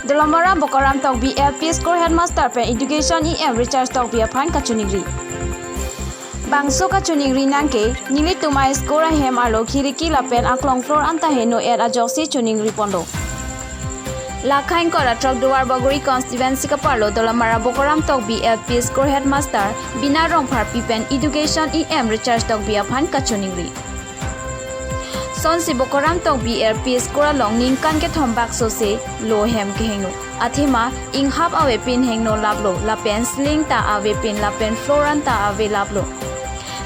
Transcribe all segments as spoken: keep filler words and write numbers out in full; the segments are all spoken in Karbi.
Dolamara Bokaram Tokbi L P School Headmaster pen Education E M Richard Tokbi aphan kachiningri. Bangso kachiningri nangke, nelitum a school ahem arlo khiriki lapen aklong floor anta heno-et ajoksi chiningri ponlo. Lakha ingkoi ra throk Duar Bagori constituency kaparlo Dolamara Bokaram Tokbi L P School Headmaster Bina Rongpharpi pen Education E M Richard Tokbi aphan kachiningri. Sonsi Bokaram Tokbi L P School along ningkan kethom bak sose lo hem kehengno. Athema inghap avepin hengno laplo, lapen ceiling ta avepin lapen floor anta ave laplo.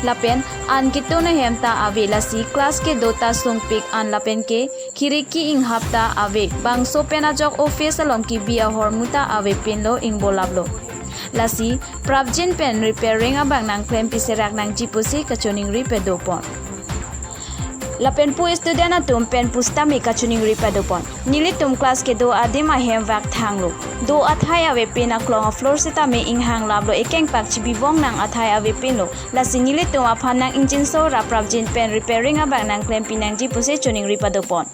Lapen an kitun ahem ta ave, lasi class kedo ta sungpik an lapen ke khiriki inghap ta ave. Bangso pen ajok office along kebi ahormu ta avepinlo, ingbo laplo. Lasi prapjin pen repairing abang nangklem piserak nangji pusi kachiningri padopon. Lapen pu student atum pen pusitame kachiningri padopon. Nelitum class kedo adim ahem vak thanglo. Do athai avepin aklong afloor sitame inghang laplo, ekeng pak chibivong nang athai avepinlo. Lasi nelitum aphan nang-ingjinso ra prapjin pen repairing abang nangklempi nangji pusi chiningri padopon.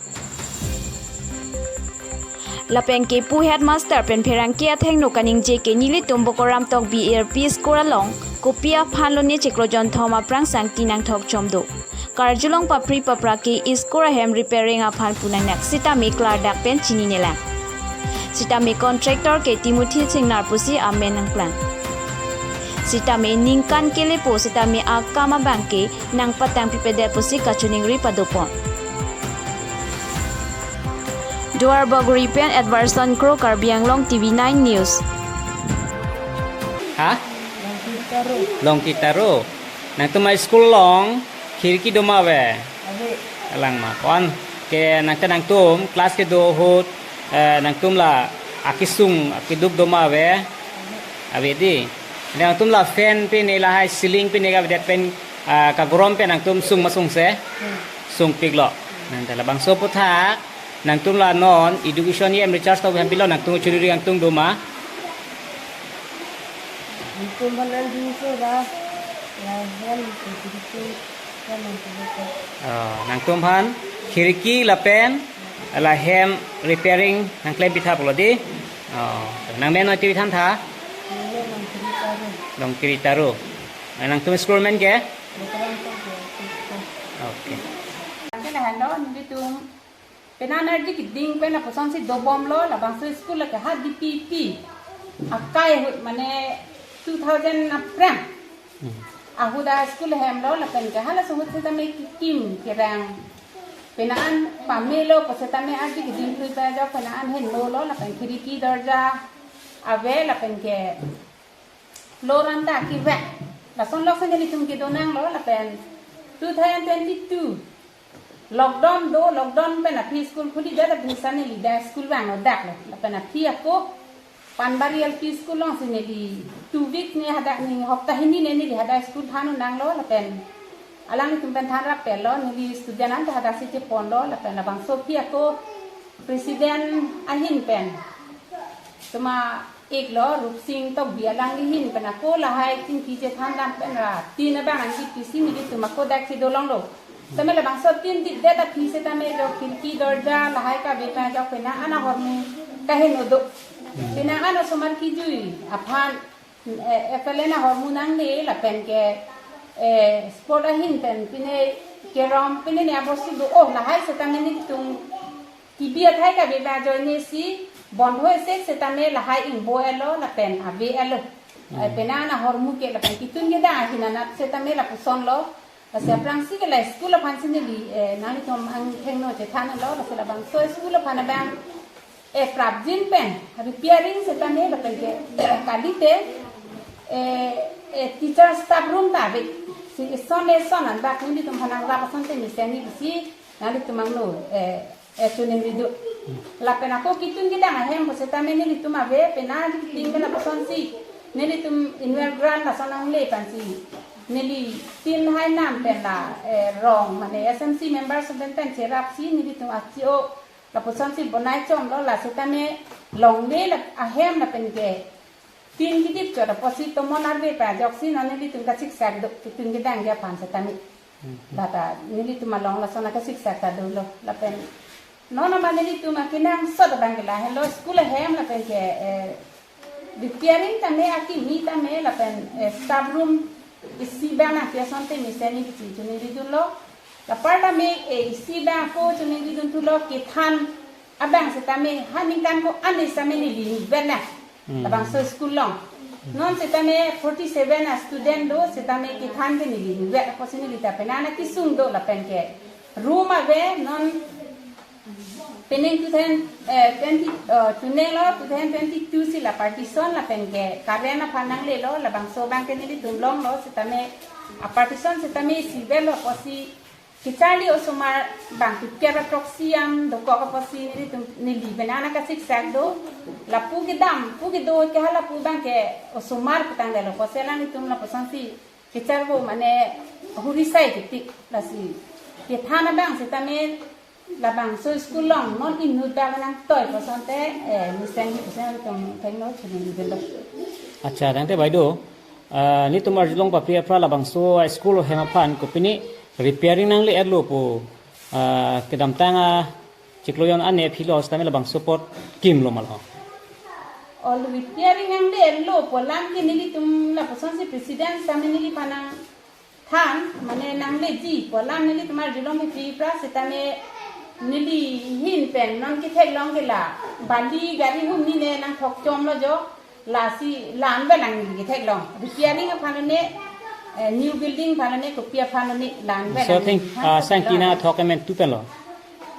Lapen ke pu headmaster pen pherangke athengno kaningje ke nelitum Bokaram Tokbi L P School along kopi aphan lone chiklo jonthom aphrang sangti nangthok chom do. Karjulong papri papra ke school ahem repairing aphan pu nangnak sitame klardak pen chininelang. Sitame contractor ke Timothy Singnar pusi amen nangplang. Sitame ningkan kelepo sitame akam abang ke nangpatang pipedet pusi kachiningri padopon. Duar Bagori pen Edwardson Kro, Karbi Anglong T V nine News. Ha? Longkitaro. Nangtum a school along khiriki doma ave? Ave. Alang ma. Kon ke nangke nangtum class kedo ahut, eh, nangtum la akesung akeduk doma ave? Ave di. Nangtum la fan pine lahai ceiling pine kavedet pen, ah, kagorom pen nangtum sung ma sungse? Hmm. Sungpiklo. Nang labangso aphuthak nangtum la non Education E M Richard Tokbi aphan pilo nangtum chiningri nangtum doma? Nelitum aphan nang-ingjinso ra, lahem khiriki, lahem khiriki. Oh, nangtum aphan khiriki lapen lahem repairing nangklem pitha pulo di. Oh, nangmen noi ti than tha? Nangmen Longkitaro. Longkitaro. Nangtum school men ke? Bokaram Tokbi. Okay. Ante lahenlo nelitum penang ardi keding pen lapuson si dobomlo, labangso school lake ha D P P akai ahut mane two thousand aphrang. Hmm. Ahut a school hemlo lapen ke halaso ahut setame kekim kerang. Penang an pamelo pu setame ardi keding thui pajok penang an henolo lapen khiriki dorja ave lapen ke floor anta kevek. Lason lok si nelitum kedo nanglo lapen two thousand twenty-two lockdown do, lockdown pen aphi school khuli det aphi sa neli dak school vanglo dak lo. Lapen aphi ako Panbari L P school along si neli two week ne hadak ne hopta hini ne neli hadak school than nanglo lapen alanglitum pen than rap pelo, neli student anta hadak si cheponlo lapen labangso aphi ako president ahin pen tuma iklo Rupsing Tokbi alangli ahin pen ako lahai chingki chethan dam pen ra tin abang nangji pisi nelitum ako dak si dolonglo. Tame labangso tin dipdet aphi setame jo khiriki dorja lahai kave pajok penang an ahormu kaheno do. Penang an osomar kijui aphan, eh, F L N ahormu nangne lapen ke, eh, sport ahin pen pine kerom pine ne abostu do, oh, lahai setame nelitum kebi athai kave pajok ne si bondho isi setame lahai ingbo elo lapen ave elo. Hmm. Eh, penang an ahormu ke lapen kitun kedang ahin anat setame lapusonlo. Lasi aphrangsi ke la school aphan si neli, eh, nanglitum anghengno chethanlo, lasi labangso school aphan abang, eh, prapjin pen repairing setame lapen ke kalite, eh, eh, teacher staff room ta ave. Si eson eson an bak nelitum aphan nangrap asonte mesen ni si nanglitum angno, eh, eh, chiningri do. Lapen ako kitun kedang ahem pu setame nelitum ave, penang keding pen lapuson si nelitum annual grant lason nangle pensi neli tin hai nam pen la, eh, rong mane S M C members pen pen cherap si nelitum achi o lapuson si bonai chomlo, la setame longle la ahem lapen ke tin kedip chot apotsi tomon arve pajok si non nelitum kasiksak do, kitun kedang ke aphan setame. Hmm. Lata nelitum along lason kasiksak ta dolo lapen Non amat nelitum akenangsot abang ke lahelo, school ahem lapen ke, eh, repairing tame akimi tame lapen, eh, staff room isi abang nangpi asonte mesen ni kisi choningridunlo. Lapar tame, eh, isi abang ako choningridun thulo, kethan abang setame ha ningkan ko-an setame neli ningvet na. Hmm. Labangso school along. Non setame forty seven a student do, setame kethan ke neli ningvet apotsi neli ta penang kesung do lapen ke room ave, non penang two thousand, eh, twenty, eh, two thousand lo, two thousand twenty-two si la partition lapen ke current aphan nanglelo, labangso abang ke nelitum longlo, setame a partition setame isi avelo apotsi kacharli osomar bang pi kep aproxy am dokok apotsi nelitum neli penang kasiksak do. Lapu kedam, pu kedo ke halapu abang ke osomar putang delo apotsi alanglitum lapusonsi kacharvo mane hurisai kitik lasi. Kethan abang setame labangso school along non inut abang nangtoi apusonte, eh, mesen ni mesen tum thengno choningridunlo. Accha, tangte bai do. Ah, nelitum arjulong papri apra labangso school ahem aphan kopine repairing nangle-etlo pu, ah, kedamtang achiklo jon ane philo setame labangso apot kimlo ma lo? Ol repairing nangle-etlo pu alam ke nelitum lapusonsi president setame neliphan nangthan, mane nangleji pu alam nelitum arjulong papri apra setame neli ahin pen non ketheklong ke la bali gari humni ne nangthok chomlo jo, lasi la-an ave lang neli ketheklong. Repairing aphan lone, eh, new building aphan lone, kopi aphan lone la-an ave. So lang thing, neli ah, than sang tina thok amen tu pen lo?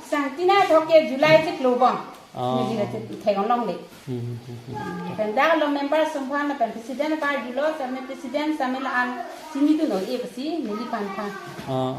Sang tina thok ke July chiklo bom. Oh. Neli la theklong longle. Hmm, hmm, hmm, hmm. Pen dak lo member atum aphan lapen president aphan arjulo, setame president setame la-an chinidun noi apotsi neliphan than. Oh.